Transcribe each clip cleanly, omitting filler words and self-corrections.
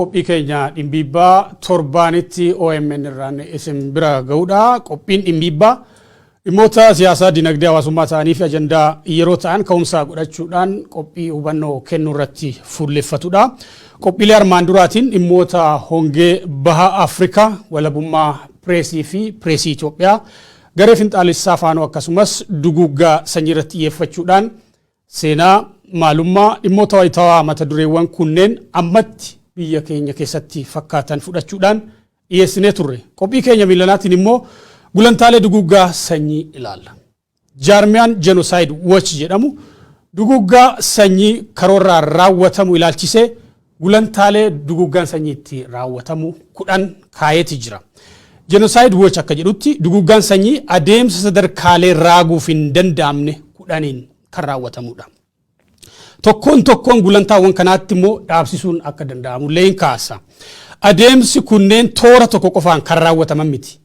Qophii keenya dhimbiibbaa torbaanitti OMN irraan isin bira ga'uudha. Qophiin dhimbiibbaa dhimmoota siyaasaa, dinagdee, hawaasummaa ta'anii fi ajandaa yeroo ta'an ka'umsa godhachuudhaan qophii hubannoo kennuu irratti fuulleffatudha. Qophiilee armaan duraatiin dhimmoota hongee baha Afrikaa, walabummaa pireesii fi pireesii Itoophiyaa, garee finxaalessaa faanoo akkasumas duguuggaa sanyii irratti xiyyeeffachuudhaan seenaa, maalummaa, dhimmoota wayitaawaa mata dureewwan kunneen ammatti biyya keenya keessatti fakkaatan fudhachuudhaan dhiyeessinee turre. Qophii keenya miilanaatiin immoo gulantaalee duguuggaa sanyii ilaalla. Jaarmiyaan Genocide Watch jedhamu duguuggaa sanyii karoorraa raawwatamu ilaalchisee gulantaalee duguuggaan sanyii itti raawwatamu 10 kaayeeti jira. Genocide Watch akka jedhutti duguuggaan sanyii adeemsa sadarkaalee raaguuf hin danda'amne 10n kan raawwatamudha. Tokkoon tokkoon gulantaawwan kanaatti immoo dhaabsisuun akka danda'amullee hin kaasa. Adeemsi kunneen toora tokko qofaan kan raawwataman miti.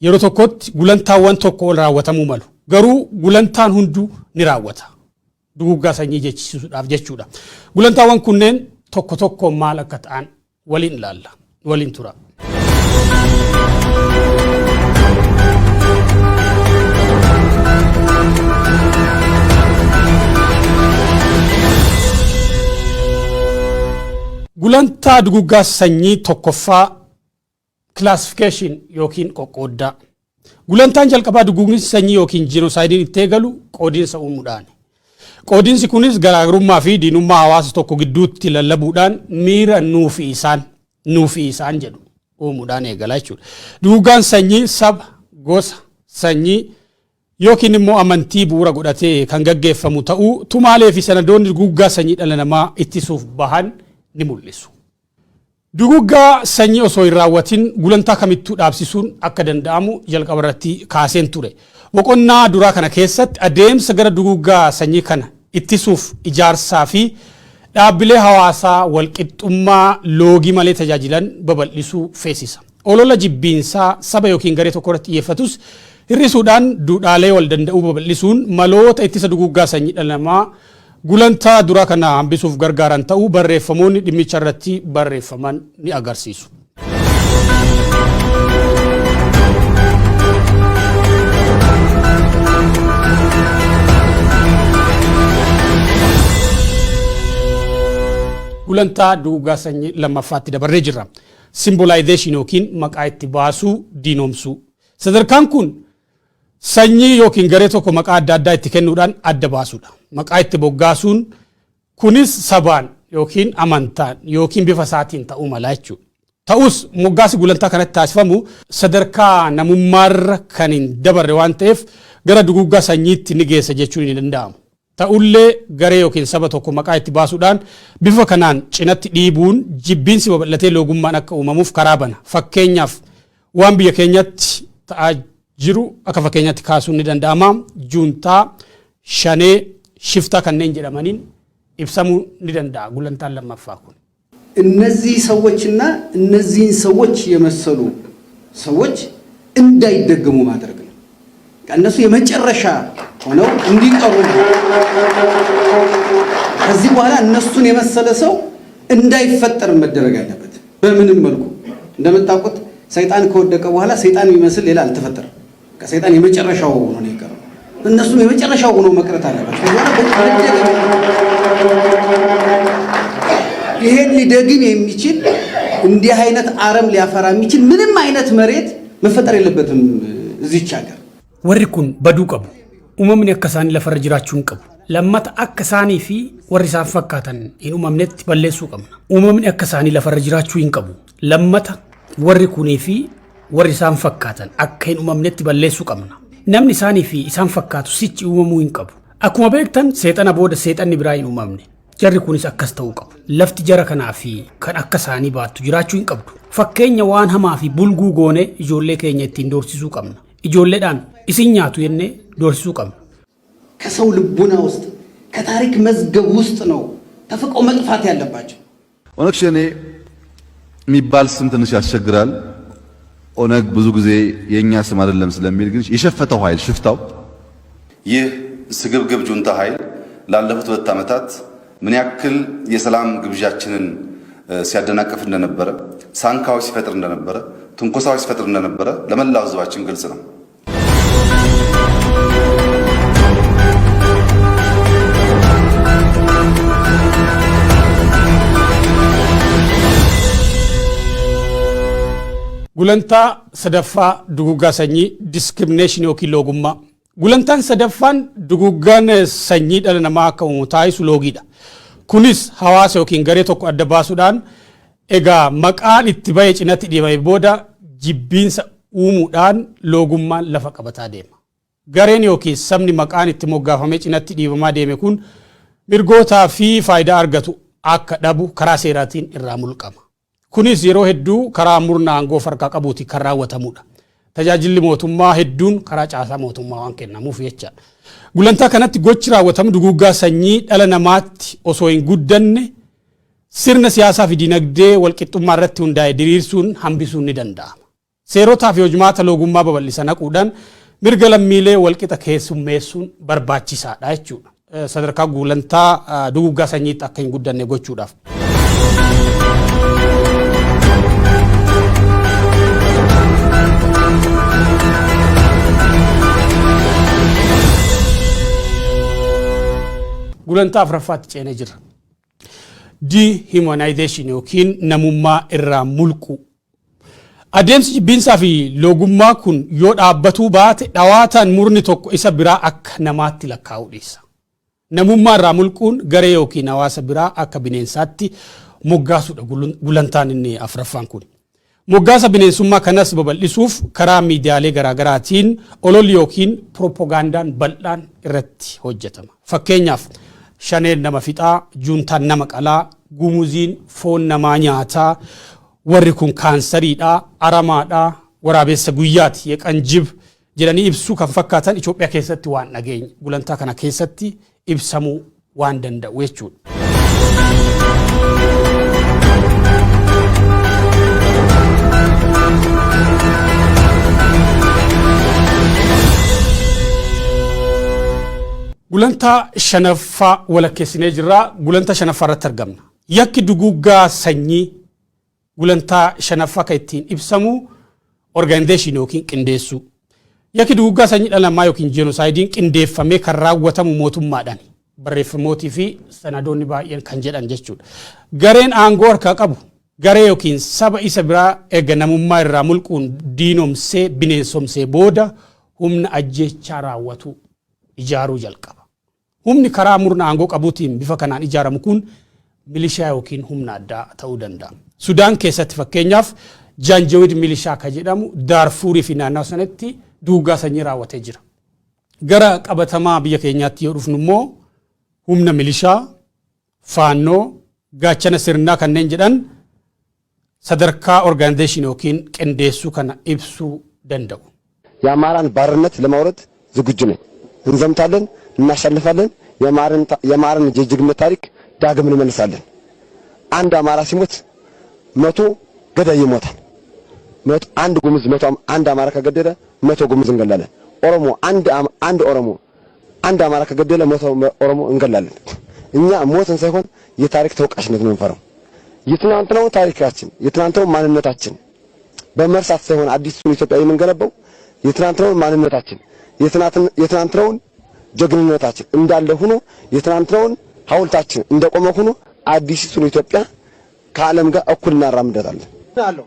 Yeroo tokkotti gulantaawwan tokko ol raawwatamuu malu. Garuu gulantaan hunduu ni raawwata. Duguuggaa sanyii jechisiisuudhaaf jechuudha. Gulantaawwan kunneen tokko tokko maal akka ta'an waliin ilaalla. Waliin tura. Gulantaa duguuggaa sanyii tokkoffaa, classification yookiin qoqqooddaa. Gulantaan jalqabaa duguugginsi sanyii yookiin jiinoosaaydiin itti eegalu qoodiinsa uumuudhaani. Qoodiinsi kunis garaagarummaa fi diinummaa hawaasa tokko gidduutti lallabuudhaan miira nuufi isaan, nuufi isaan jedhu uumuudhaan eegala jechuudha. Duguuggaan sanyii saba, gosa, sanyii yookiin immoo amantii bu'uura godhatee kan gaggeeffamu ta'uu tumaalee fi sanadoonni duguuggaa sanyii dhala namaa ittisuuf bahan ni mul'isu. Duguuggaa sanyii osoo hin raawwatin gulantaa kamittuu dhaabsisuun akka danda'amu jalqaba irratti kaaseen ture. Boqonnaa duraa kana keessatti adeemsa gara duguuggaa sanyii kana ittisuuf ijaarsaa fi dhaabbilee hawaasaa walqixxummaa loogii malee tajaajilan babal'isuu feesisa. Olola jibbiinsaa saba yookiin garee tokko irratti xiyyeeffatus hir'isuudhaan duudhaalee wal danda'uu babal'isuun maloota ittisa duguuggaa sanyii dhala namaa gulantaa duraa kana hambisuuf gargaaran ta'uu barreeffamoonni dhimmicha irratti barreeffaman ni agarsiisu. Gulantaa duguuggaa sanyii lammaffaatti dabarree jirra. Symbolization yookiin maqaa itti baasuu, diinoomsuu. Sadarkaan kun sanyii yookiin garee tokko maqaa adda addaa itti kennuudhaan adda baasuudha. Maqaa itti moggaasuun kunis sabaan yookiin amantaan yookiin bifa isaatiin ta'uu mala jechuudha. Ta'us moggaasi gulantaa kanatti taasifamu sadarkaa namummaarra kan hin dabarre waan ta'eef gara duguuggaa sanyiitti ni geessa jechuun hin danda'amu. Ta'ullee garee yookiin saba tokko maqaa itti baasuudhaan bifa kanaan cinatti dhiibuun jibbiinsi babal'atee loogummaan akka uumamuuf karaa bana. Fakkeenyaaf waan biyya keenyatti ta'aa jiru akka fakkeenyaatti kaasuun ni danda'ama. Juuntaa, shanee, shiftaa kanneen jedhamaniin ibsamuu ni danda'a gulantaan lammaffaa kun. እነዚህ ሰዎችና እነዚህን ሰዎች የመሰሉ ሰዎች እንዳይደገሙ ማድረግ ነው። እነሱ የመጨረሻ ሆነው እንዲቀሩ ነው። ከዚህ በኋላ እነሱን የመሰለ ሰው እንዳይፈጠር መደረግ አለበት። በምንም መልኩ እንደምታውቁት ሰይጣን ከወደቀ በኋላ ሰይጣን የሚመስል ሌላ አልተፈጠረም። ሰይጣን የመጨረሻው ሆኖ ነው የቀረው። እነሱም የመጨረሻው ሆኖ መቅረት አለባቸው። ይሄን ሊደግም የሚችል እንዲህ አይነት አረም ሊያፈራ የሚችል ምንም አይነት መሬት መፈጠር የለበትም እዚች ሀገር። Warri kun baduu qabu. Uumamni akka isaanii lafarra jiraachuu hin qabu. Lammata akka isaanii fi warri isaan fakkaatan hin uumamnetti balleessuu qabna. Uumamni akka isaanii lafarra jiraachuu hin qabu. Lammata warri kunii fi warri isaan fakkaatan akka hin uumamnetti balleessuu qabna. Namni isaanii fi isaan fakkaatu sichi uumamuu hin qabu. Akkuma beektan seexana booda seexanni biraa hin uumamne. Jarri kunis akkas ta'uu qabu. Lafti jara kanaa fi kan akka isaanii baattu jiraachuu hin qabdu. Fakkeenya waan hamaa fi bulguu goone ijoollee keenya ittiin doorsisuu qabna. Ijoolleedhaan isin nyaatu jennee doorsisuu qabna. ከሰው ልቡና ውስጥ ከታሪክ መዝገብ ውስጥ ነው ተፍቀው መጥፋት ያለባቸው። ኦነግ ሸኔ የሚባል ስም ትንሽ ያስቸግራል። ኦነግ ብዙ ጊዜ የኛ ስም አይደለም ስለሚል ግን የሸፈተው ኃይል ሽፍታው ይህ ስግብግብ ጁንታ ኃይል ላለፉት 2 ዓመታት ምን ያክል የሰላም ግብዣችንን ሲያደናቅፍ እንደነበረ፣ ሳንካዎች ሲፈጥር እንደነበረ፣ ትንኮሳዎች ሲፈጥር እንደነበረ ለመላው ሕዝባችን ግልጽ ነው። Gulantaa sadaffaa duguuggaa sanyii discrimination yookiin loogummaa. Gulantaan sadaffaan duguuggaan sanyii dhala namaa akka uumamu taasisu loogiidha. Kunis hawaasa yookiin garee tokko adda baasuudhaan egaa maqaan itti bahe cinatti dhiibame booda jibbiinsa uumuudhaan loogummaan lafa qabataa deema. Gareen yookiin sabni maqaan itti moggaafamee cinatti dhiibamaa deeme kun mirgootaa fi faayidaa argatu akka dhabu karaa seeraatiin irraa mulqama. Kunis yeroo hedduu karaa murna aangoo farkaa qabuuti kan raawwatamudha. Tajaajilli mootummaa hedduun karaa caasaa mootummaa waan kennamuuf jechaadha. Gulantaa kanatti gochi raawwatamu duguuggaa sanyii dhala namaatti osoo hin guddanne sirna siyaasaa fi dinagdee walqixxummaa irratti hundaa'e diriirsuun hambisuun ni danda'ama. Seerotaa fi hojmaata loogummaa babal'isan haquudhaan mirga lammiilee walqixa keessummeessuun barbaachisaadha jechuudha. Sadarkaa gulantaa duguuggaa sanyiitti akka hin guddanne gochuudhaaf. Gulantaa afuraffaatti ceenee jirra. Dehumanization yookiin namummaa irraa mulquu. Adeemsi jibbiinsaa fi loogummaa kun yoo dhaabbatuu baate dhawaataan murni tokko isa biraa akka namaatti lakkaa'uu dhiisa. Namummaa irraa mulquun garee yookiin hawaasa biraa akka bineensaatti moggaasuudha gulantaan inni afuraffaan kun. Moggaasa bineensummaa kanas babal'isuuf karaa miidiyaalee garaagaraatiin ololli yookiin pirooppogaandaan bal'aan irratti hojjetama. Fakkeenyaaf shaneen nama fixaa, juuntaan nama qalaa, gumuziin foon namaa nyaataa, warri kun kaansariidha, aramaadha, waraabessa guyyaati, yeqanjib jedhanii ibsuu kan fakkaatan Itoophiyaa keessatti waan dhageenye gulantaa kana keessatti ibsamuu waan danda'u jechuudha. Gulantaa shanaffaa walakkeessinee jirra. Gulantaa shanaffaa irratti argamna. Yakki duguuggaa sanyii gulantaa shanaffaa kan ittiin ibsamu organization yookiin qindeessuu. Yakki duguuggaa sanyii dhala namaa yookiin jeenosaayidiin qindeeffamee kan raawwatamu mootummaadhaan barreeffamootii fi sanadoonni baay'een kan jedhan jechuudha. Gareen aangoo harkaa qabu garee yookiin saba isa biraa erga namummaa irraa mulquun diinomsee bineensomsee booda humna ajjeechaa raawwatu ijaaruu jalqaba. Humni karaa murna aangoo qabuutiin bifa kanaan ijaaramu kun milishaa yookiin humna addaa ta'uu danda'a. Sudaan keessatti fakkeenyaaf Jaanjawid milishaa kan jedhamu Daarfuurii fi naannoo sanatti duguuggaa sanyii raawwatee jira. Gara qabatamaa biyya keenyaatti yoo dhufnu immoo humna milishaa, faannoo, gaachana sirnaa kanneen jedhan sadarkaa organization yookiin qindeessuu kana ibsuu danda'u. የአማራን ባርነት ለማውረድ ዝግጁ ነን። እንዘምታለን፣ እናሸንፋለን። የአማራን የጀግንነት ታሪክ ዳግም እንመልሳለን። አንድ አማራ ሲሞት 100 ገዳይ ይሞታል። መቶ አንድ ጉሙዝ 100 አንድ አማራ ከገደለ 100 ጉሙዝ እንገላለን። ኦሮሞ አንድ ኦሮሞ አንድ አማራ ከገደለ 100 ኦሮሞ እንገላለን። እኛ ሞትን ሳይሆን የታሪክ ተወቃሽነት ነው የምንፈራው። የትናንትናው ታሪካችን የትናንትናው ማንነታችን በመርሳት ሳይሆን አዲሱን ኢትዮጵያ የምንገነባው የትናንትናውን ማንነታችን የትናንትናውን ጀግንነታችን እንዳለ ሆኖ የትናንትናውን ሐውልታችን እንደቆመ ሆኖ አዲሲቱን ኢትዮጵያ ከዓለም ጋር እኩል እናራምዳታለን። አለው።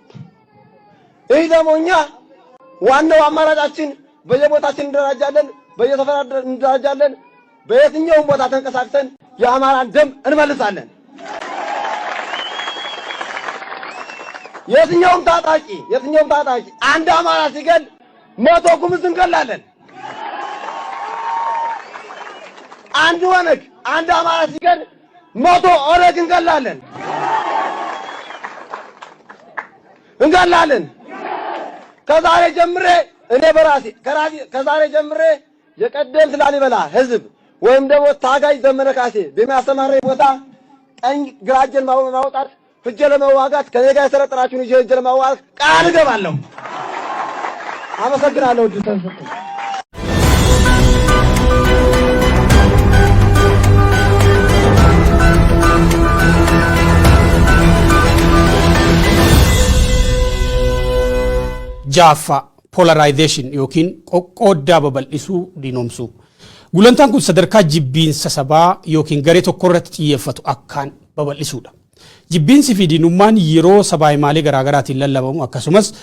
ይህ ደግሞ እኛ ዋናው አማራጫችን በየቦታችን እንደራጃለን፣ በየሰፈራ እንደራጃለን። በየትኛውም ቦታ ተንቀሳቅሰን የአማራን ደም እንመልሳለን። የትኛውም ታጣቂ አንድ አማራ ሲገል 100 ጉሙዝ እንገላለን። አንድ ኦነግ አንድ አማራ ሲገል 100 ኦነግ እንገላለን እንገላለን። ከዛሬ ጀምሬ እኔ በራሴ ከራሴ ከዛሬ ጀምሬ የቀደምት ላሊበላ ህዝብ ወይም ደግሞ ታጋይ ዘመነ ካሴ በሚያሰማራኝ ቦታ ቀኝ ግራ እጄን ማውጣት ሂጄ ለመዋጋት ከኔ ጋር የሰለጠናችሁን ይዤ ሂጄ ለመዋጋት ቃል እገባለሁ። አመሰግናለሁ። እድል ተሰጥቶኝ። Ja'affaa, polarization yookiin qoqqooddaa babal'isuu, diinoomsuu. Gulantaan kun sadarkaa jibbiinsa sabaa yookiin garee tokko irratti xiyyeeffatu akkaan babal'isuudha. Jibbiinsi fi diinummaan yeroo sabaa himaalee garaagaraatiin lallabamu, akkasumas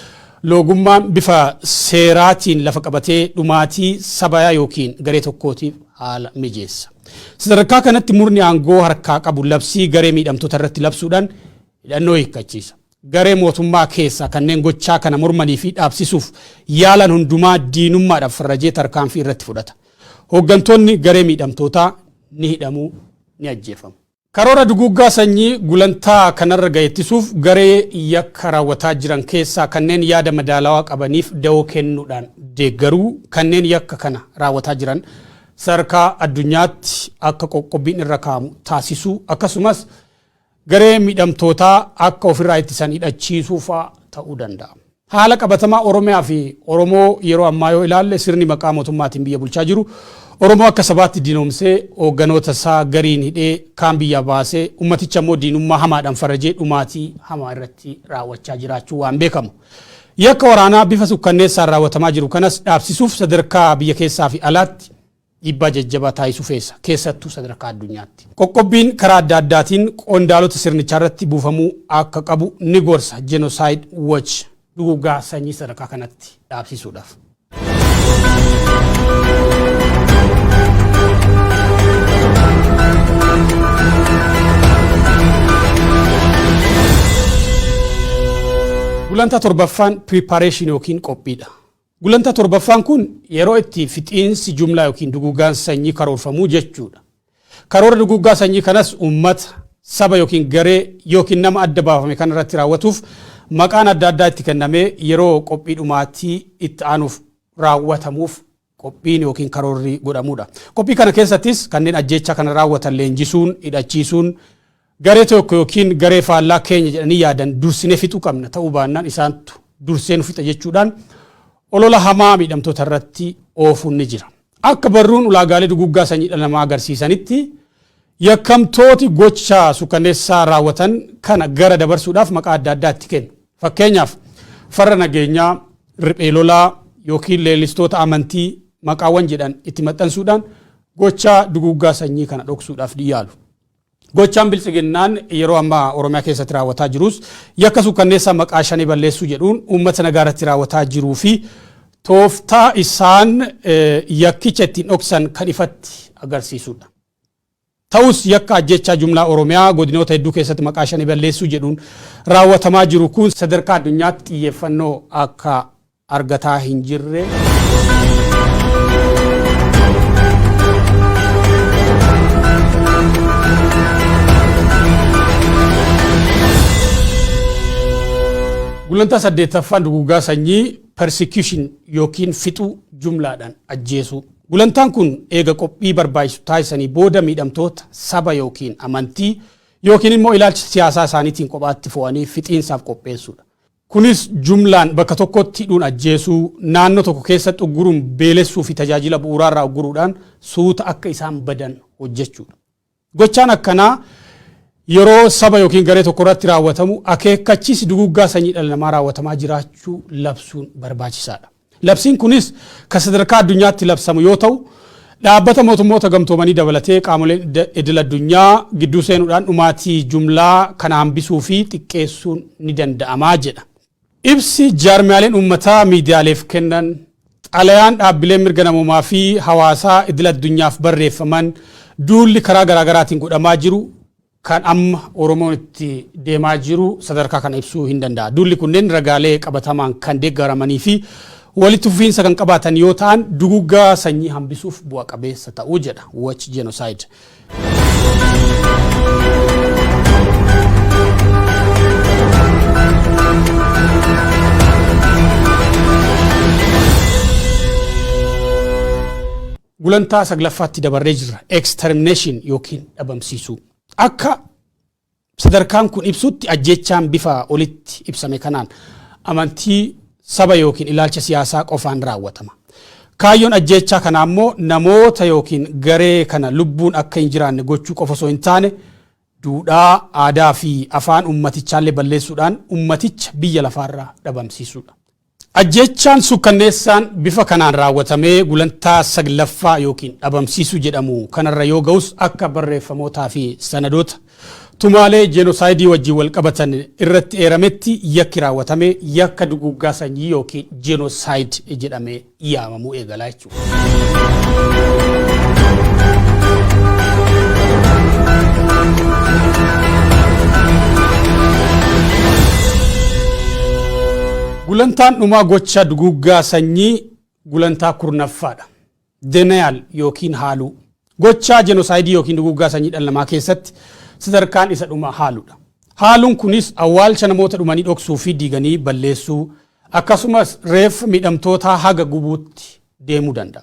loogummaan bifa seeraatiin lafa qabatee dhumaatii sabaa yookiin garee tokkootiif haala mijeessa. Sadarkaa kanatti murni aangoo harkaa qabu labsii garee miidhamtoota irratti labsuudhaan hidhannoo hiikkachiisa. Garee mootummaa keessaa kanneen gochaa kana mormanii fi dhaabsisuuf yaalan hundumaa diinummaadhaaf farrajee tarkaanfii irratti fudhata. Hooggantoonni garee miidhamtootaa ni hidhamuu, ni ajjeefamu. Karoora duguuggaa sanyii gulantaa kanarra gahe ittisuuf garee yakka raawwataa jiran keessaa kanneen yaada madaalawaa qabaniif dawoo kennuudhaan deeggaruu, kanneen yakka kana raawwataa jiran sadarkaa addunyaatti akka qoqqobbiin irra kaa'amu taasisuu, akkasumas garee miidhamtootaa akka ofirraa ittisan hidhachiisuu fa'aa ta'uu danda'a. Haala qabatamaa Oromiyaa fi Oromoo yeroo ammaa yoo ilaalle, sirni maqaa mootummaatiin biyya bulchaa jiru Oromoo akka sabaatti diinoomsee, hoogganoota isaa gariin hidhee, kaan biyya baasee, ummaticha immoo diinummaa hamaadhaan farrajee dhumaatii hamaa irratti raawwachaa jiraachuu waan beekamu. Yakka waraanaa bifa sukkanneessaan raawwatamaa jiru kanas dhaabsisuuf sadarkaa biyya keessaa fi alaatti dhiibbaa jajjabaa taasisuu feesa, keessattuu sadarkaa addunyaatti. Qoqqobbiin karaa adda addaatiin qondaalota sirnichaa irratti buufamuu akka qabu ni gorsa Genocide Watch, duguuggaa sanyii sadarkaa kanatti dhaabsisuudhaaf. Gulantaa torbaffaan preparation yookiin qophiidha. Gulantaa torbaffaan kun yeroo itti fixiinsi jumlaa yookiin duguuggaan sanyii karoorfamuu jechuudha. Karoora duguuggaa sanyii kanas uummata, saba yookiin garee yookiin nama adda baafame kanarratti raawwatuuf maqaan adda addaa itti kennamee yeroo qophii dhumaatii itti aanuuf raawwatamuuf qophiin yookiin karoorri godhamudha. Qophii kana keessattis kanneen ajjeechaa kana raawwatan leenjisuun, hidhachiisuun, garee tokko yookiin garee faallaa keenya jedhanii yaadan dursinee fixuu qabna, ta'uu baannaan isaantu dursee nu fixa jechuudhaan olola hamaa miidhamtoota irratti oofuun ni jira. Akka barruun ulaagaalee duguuggaa sanyii dhala namaa agarsiisanitti, yakkamtooti gocha suukanneessaa raawwatan kana gara dabarsuudhaaf maqaa adda addaa itti kennu. Fakkeenyaaf, farra nageenyaa, riphee lolaa yookiin leellistoota amantii maqaawwan jedhan itti maxxansuudhaan gocha duguuggaa sanyii kana dhoksuudhaaf ni yaalu. Gochaan Biltsiginnaan yeroo ammaa Oromiyaa keessatti raawwataa jirus yakka suukanneessaa maqaa Shanee balleessuu jedhuun uummata nagaa irratti raawwataa jiruu fi tooftaa isaan yakkicha ittiin dhoksan kan ifatti agarsiisudha. Ta'us, yakka ajjechaa jumlaa Oromiyaa godinoota hedduu keessatti maqaa Shanee balleessuu jedhuun raawwatamaa jiru kun sadarkaa addunyaatti xiyyeeffannoo akka argataa hin jirre. Gulantaa saddeettaffaan duguuggaa sanyii persecution yookiin fixuu, jumlaadhaan ajjeesuu. Gulantaan kun eega qophii barbaachisu taasisanii booda miidhamtoota saba yookiin amantii yookiin immoo ilaalcha siyaasaa isaaniitiin kophaatti fo'anii fixiinsaaf qopheessuudha. Kunis jumlaan bakka tokkotti hidhuun ajjeesuu, naannoo tokko keessatti ugguruun beelessuu fi tajaajila bu'uuraarraa ugguruudhaan suuta akka isaan badan hojjechuudha. Gochaan akkanaa yeroo saba yookiin garee tokko irratti raawwatamu akeekkachiisi duguuggaa sanyii dhala namaa raawwatamaa jiraachuu labsuun barbaachisaadha. Labsiin kunis kan sadarkaa addunyaatti labsamu yoo ta'u, Dhaabbata Mootummoota Gamtoomanii dabalatee qaamoleen idil addunyaa gidduu seenuudhaan dhumaatii jumlaa kana hambisuu fi xiqqeessuun ni danda'ama jedha. Ibsi jaarmiyaaleen uummataa miidiyaaleef kennan, xalayaan dhaabbileen mirga namoomaa fi hawaasaa idil addunyaaf barreeffaman, duulli karaa garaagaraatiin godhamaa jiru kan amma Oromoon itti deemaa jiru sadarkaa kana ibsuu hin danda'a. Duulli kunneen ragaalee qabatamaan kan deeggaramanii fi walitti fufiinsa kan qabaatan yoo ta'an duguuggaa sanyii hambisuuf bu'a qabeessa ta'uu jedha Watch Genocide. Gulantaa saglaffaatti dabarree jirra. Extermination yookiin dhabamsiisuu. Akka sadarkaan kun ibsutti, ajjechaan bifa olitti ibsame kanaan amantii, saba yookiin ilaalcha siyaasaa qofaan raawwatama. Kaayyoon ajjechaa kanaa immoo namoota yookiin garee kana lubbuun akka hin jiraanne gochuu qofa osoo hin taane, duudhaa, aadaa fi afaan ummatichaallee balleessuudhaan ummaticha biyya lafaarraa dhabamsiisuudha. Ajjechaan sukkanneessaan bifa kanaan raawwatamee gulantaa saglaffaa yookiin dhabamsiisuu jedhamu kanarra yoo ga'us, akka barreeffamootaa fi sanadoota tumaalee jenosaayidii wajjin wal qabatan irratti eerametti, yakki raawwatame yakka duguuggaa sanyii yookiin genocide jedhamee yaamamuu eegalaa jechuudha. Gulantaan dhumaa gocha duguuggaa sanyii gulantaa 10ffaadha. Denial yookiin haaluu. Gochaa jenosaayidii yookiin duguuggaa sanyii dhala namaa keessatti sadarkaan isa dhumaa haaluudha. Haaluun kunis awwaalcha namoota dhumanii dhoksuu fi diiganii balleessuu, akkasumas reeffa miidhamtootaa haga gubuutti deemuu danda'a.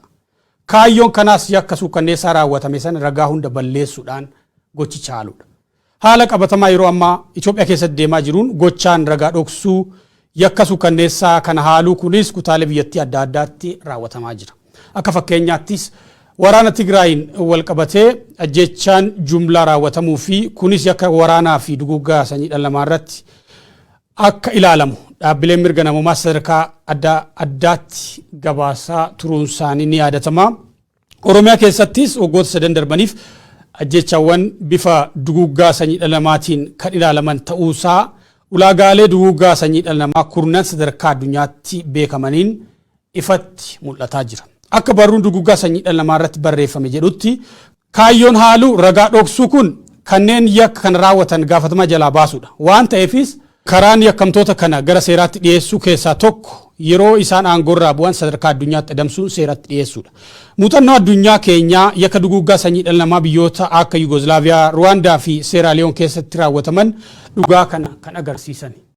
Kaayyoon kanaas yakka suukkanneessaa raawwatame sana ragaa hunda balleessuudhaan gochicha haaluudha. Haala qabatamaa yeroo ammaa Itoophiyaa keessatti deemaa jiruun gochaan ragaa dhoksuu, yakka suukkanneessaa kana haaluu kunis kutaalee biyyattii adda addaatti raawwatamaa jira. Akka fakkeenyaattis waraana Tigraayin wal qabatee ajjechaan jumlaa raawwatamuu fi kunis yakka waraanaa fi duguuggaa sanyii dhala namaa irratti akka ilaalamu dhaabbileen mirga namoomaa sadarkaa adda addaatti gabaasaa turuun isaanii ni yaadatama. Oromiyaa keessattis waggoota sadan darbaniif ajjechaawwan bifa duguuggaa sanyii dhala namaatiin kan ilaalaman ta'uusaa ulaagaalee duguuggaa sanyii dhala namaa kurnan sadarkaa addunyaatti beekamaniin ifatti mul'ataa jira. Akka barruun duguuggaa sanyii dhala namaa irratti barreeffame jedhutti, kaayyoon haaluu ragaa dhoksuu kun kanneen yakka kana raawwatan gaafatamaa jalaa baasuudha. Waan ta'eefis karaan yakkamtoota kana gara seeraatti dhiyeessuu keessaa tokko yeroo isaan aangoorraa bu'an sadarkaa addunyaatti adamsuun seeratti dhiyeessuudha. Muuxannoo addunyaa keenyaa yakka duguuggaa sanyii dhala namaa biyyoota akka Yugoslaaviyaa, Ruwaandaa fi Seeraaliyoon keessatti raawwataman dhugaa kana kan agarsiisan.